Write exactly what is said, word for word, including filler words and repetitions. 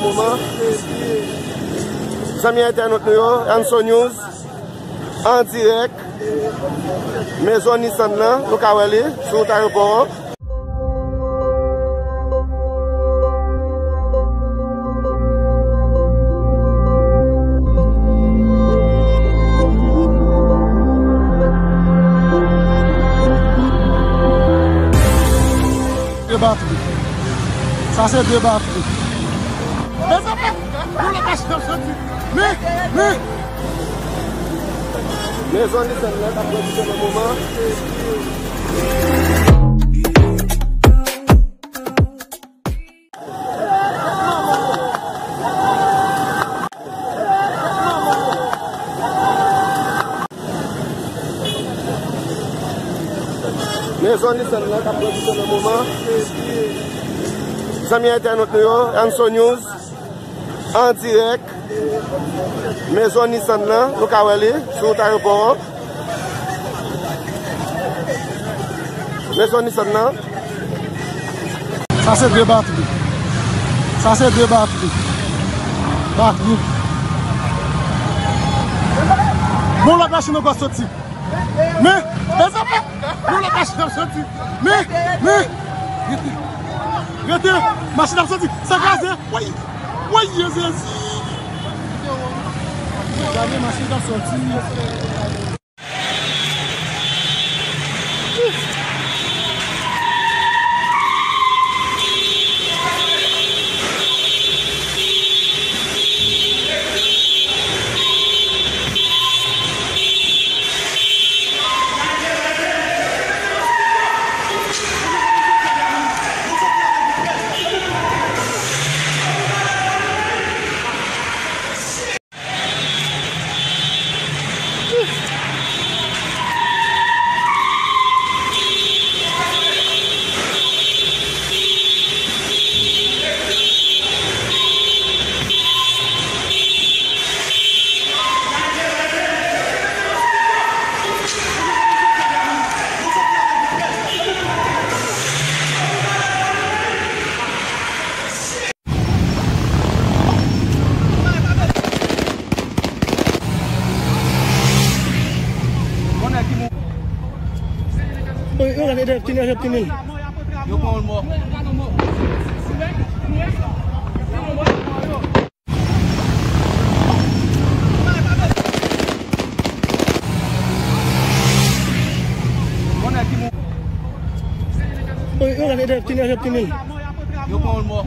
Moman, zanmi entènot nou yo, Anso News, an dirèk, Maison Nissan nan, nou ka wè li, sou wout ayewopò an. De batri. Sa se de batri. Mezanmi, yon lòt machin ap soti. Men, men. Maison Nissan nan k ap pran ti nan moman. Maison Nissan nan k ap pran ti nan moman. Zanmi entènot nou yo, Anso News, an dirèk, Maison Nissan nan, nou ka wè li, sou wout ayewopò an. Maison Nissan nan. Sa se de batri. Sa se de batri. Batri. Yon lòt machin ankò soti. Men, mezanmi, yon lòt machin ap soti. Men, men, rete, rete, machin ap soti. Sa kraze, woy, woy, Jezi. Gade machin ap soti. Yo, yo, gade, Dèv Tinèl, Dèv Tinèl. Yo pran yon mò. Yo, yo, gade, Dèv Tinèl, Dèv Tinèl. Yo pran yon mò.